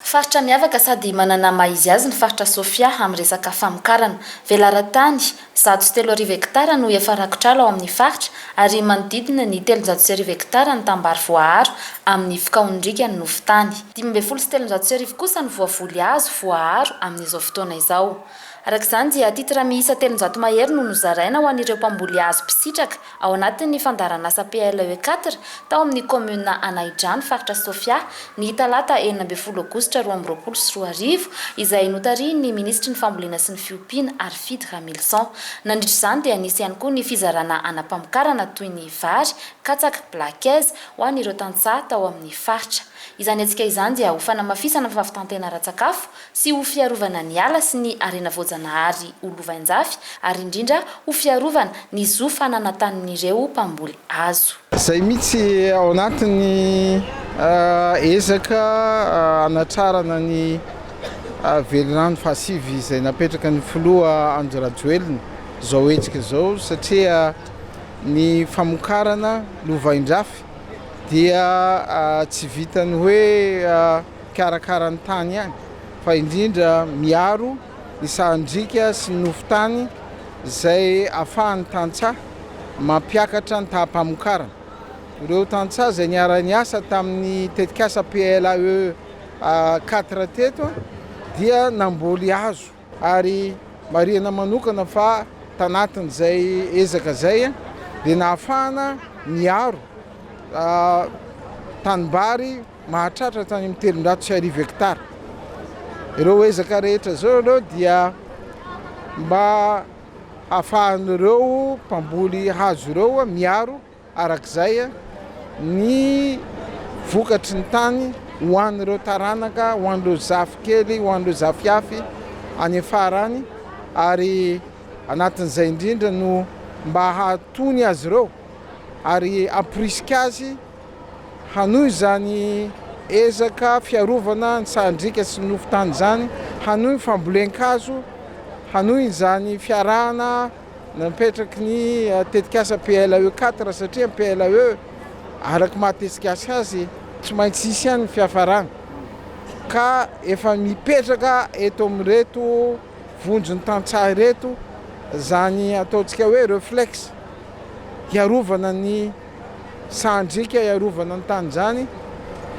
Faritra miavaka sady manana maha izy azy ny faritra Sofia amin'ny resaka famokarana. Velaran-tany 31 hektara no efa rakotr'ala ao amin'ny faritra ary manodidina ny 1300 hektara ny tambary voaaro amin'ny fikaonondriaka ny nofon-tany. 1315 kosa no voavoly hazo voaaro amin'izao fotoana izao. Araka izany dia titre miisa 300 mahery no nozaraina ho an'ireo mpamboly hazo mpisitraka ao anatin'ny fandaharanasa PLE quatre tao amin'ny kaominina Anahidrano, faritra Sofia, ny talata 16 aogositra 2022, izay notarihin'ny minisitry ny Fambolena sy ny Fiompiana, Harifidy Ramilison. Nandritra izany dia nisy ihany koa ny fizarana anam-pamokarana toy ny vary, katsaka, blackez, ho an'ireo tantsaha tao amin'ny faritra. Izany hetsika izany dia ho fanamafisana ny fahavitan-tena ara-tsakafo sy ho fiarovana ny ala sy ny harena voajanahary ho lovainjafy ary indrindra ho fiarovana ny zo fananan-tanin'ireo mpamboly hazo. Izay mihitsy ao anatin'ny ezaka hanatrarana ny velirano fahasivy izay napetraka ny filoha Andry Rajoelina izao hetsika izao satria ny famokarana lovainjafy dia tsy vitan'ny hoe mikarakara ny tany ihany fa indrindra miaro ny sahan-driaka sy ny nofon-tany izay ahafahan'ny tantsaha mampiakatra ny taham-pamokarana. Ireo tantsaha izay niara-niasa tamin'ny tetikasa PLAE quatre teto dia namboly hazo ary marihana manokana fa tanatin'izay ezaka izay dia nahafahana niaro tanimbary mahatratra hatrany amin'ny 1300 hektara. Ireo ezaka rehetra izao ireo dia mba hahafahan'ireo mpamboly hazo ireo miaro arak'izay ny vokatry ny tany ho an'ireo taranaka, ho an'ireo zafikely, ho an'ireo zafiafy any afara any ary anatin'izay indrindra no mba hahatony azy ireo ary hamporisika azy Hanohy izany ezaka fiarovana ny sahan-driaka sy ny nofon-tany izany, hanohy ny fambolen-kazo, hanohy izany fiarahana napetraky ny tetikasa PLAE quatre satria ny PLAE araka ny maha tetikasa azy tsy maintsy hisy ihany ny fiafarana ka efa mipetraka eto amin'ireto vondron'ny tantsaha ireto izany ataontsika hoe reflexe hiarovana ny Sahan-driaka hiarovana ny tany izany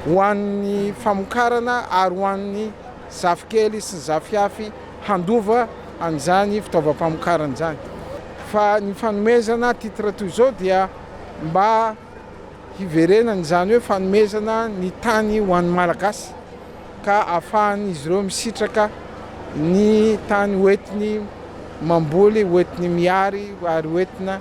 ho an'ny famokarana ary ho an'ny zafikely sy ny zafiafy handova an'izany fitaovam-pamokarana izany. Fa ny fanomezana titre toy izao dia mba hiverenana izany hoe fanomezana ny tany ho an'ny Malagasy ka ahafahan'izy ireo misitraka ny tany hoentiny mamboly, hoentiny mihary ary hoentina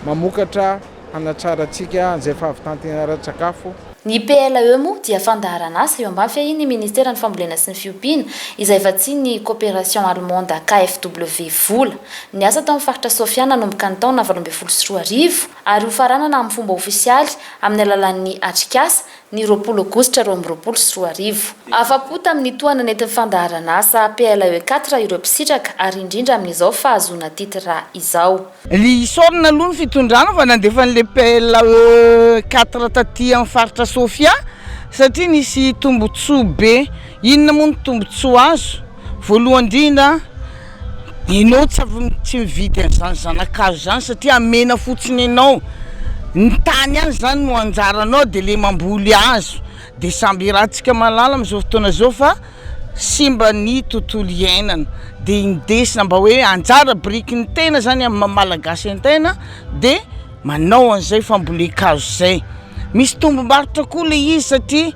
mamokatra hanatrarantsika an'izay fahavitan-tena ara-tsakafo. Ny PLAE moa dia fandaharan'asa eo ambany fiahian'ny Ministeran'ny Fambolena sy ny Fiompiana izay vatsian'ny Coopération Allemande KfW vola. Niasa tao amin'ny faritra Sofia nanomboka ny taona 2018 ary hofaranana amin'ny fomba ofisialy amin'ny alalan'ny atrikasa ny 20 aogositra 2022. Afa-po tamin'ny tohana nentin'ny fandaharan'asa PLAE quatre ireo mpisitraka ary indrindra amin'izao fahazoana titre izao. Ry isaorana aloha ny fitondrana fa nandefa an'ilay PLAE quatre taty amin'ny faritra Sofia satria nisy tombotsoa be. Inona moa ny tombotsoa azo? Voalohany indrindra, enao tsy avy tsy mividy an'izany zana-kazo izany satria amena fotsiny enao. Ny tany ihany izany no anjaranao dia le mamboly hazo. Dia samby iarahantsika mahalala amin'izao fotoana izao fa simba ny tontolo iainana de indesina mba hoe anjara birikin'ny tena zany amin'ny maha malagasy an-tena de manao an'izay fambolen-kazo zay, misy tombom-barotra koa le izy satria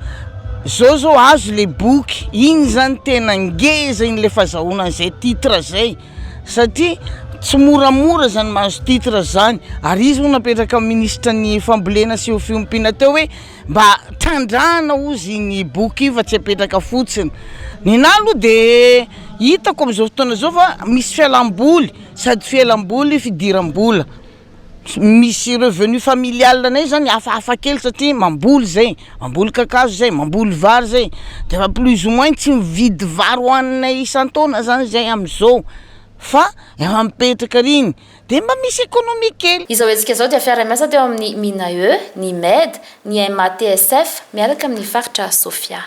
zao zao azo le boky iny zany tena ngeza iny le fazahoana an'izay titre zay satria tsy moramora zany mahazo titre zany ary izy moa napetraka minisitra ny fambolena sy fiompiana teo hoe Mba trandrahana ozy iny boky iny fa tsy apetraka fotsiny. Nenah aloha de hitako am'zao fotoana zao fa misy fialamboly sady fialamboly fidiram-bola, misy revenu familial anay zany hafahafa kely satria mamboly zay, mamboly kakazo zay, mamboly vary zay, de efa plus ou moins tsy mividy vary hoaninay isan-taona zany zay am'zao fa efa mipetraka ary iny. Dia mba misy économie kely. Izao hetsika izao dia fiaraha-miasa teo amin'ny MINAE, ny MED, ny MATSF miaraka amin'ny faritra Sofia.